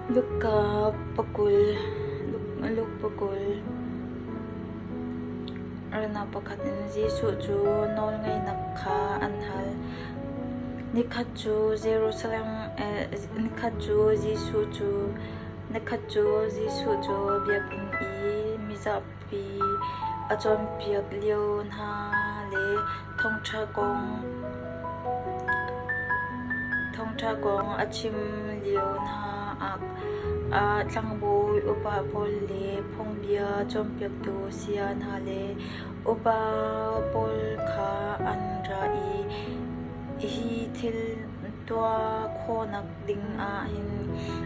Luka pakul Luke pakul Ralnak pakhat in Jesuh cu nawlngeihnak kha an hal. Nikhat cu Jerusalem nikhat cu Jesuh cu nikhat cu Jesuh cu biakinn i mizapi a cawnpiak lio hna le thawngṭha kong thawngṭha kong a chim lio hna ah tlangbawi upa pawl le phungbia cawnpiaktu saya hna le upa pawl kha an ra i hi thil tuah khawhnak ding ah hin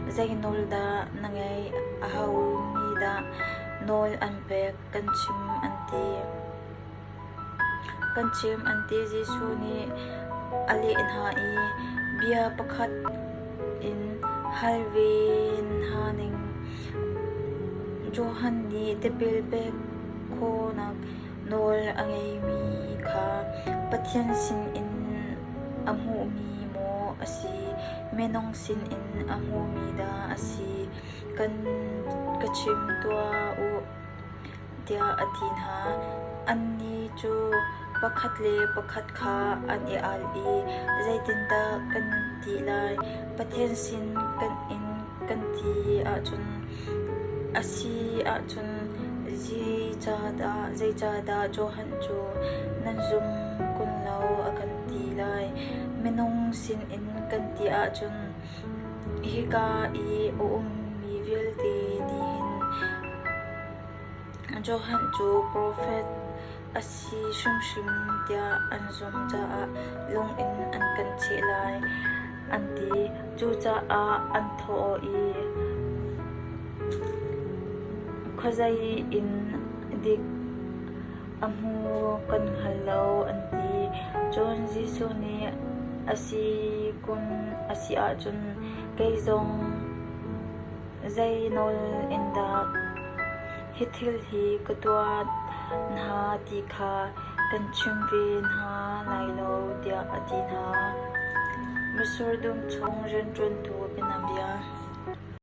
zei nawl dah na ngeih? Aho nih dah nawl an pek? Kan chim an ti. Kan chim an ti. Jesuh nih a leh hna i, Bia pakhat in hal ve hna ning. Johan nih tipil pek khawhnak nawl a ngeimi kha Pathian sinin a hmuhmi maw a si, minung sinin a hmumi dah a si, kan ka chim tuah u, tiah a ti hna. Annih cu pakhat le pakhat kha an i al i, Zeitindah kan ti lai? Pathian sin kan in kan ti ahcun a si ahcun zeicahdah Johan cu nan zum kun lo a kan ti lai? Minung sinin kan ti ahcun hika i a ummi vialte nih hin Johan cu profet a si hrimhrim tiah an zumh caah lung in an kan cheh lai, an ti. Cucaah an thawh i, Khuazei in dik a hmu kan hngal lo, an ti. Cun Jesuh nih, A si kun a si ahcun kei zong Zei nawl in dah hi thil hi ka tuah hna ti kha kan chim ve hna lai lo, tiah a ti hna. Mitsur dum chung rianṭuantu bianabia.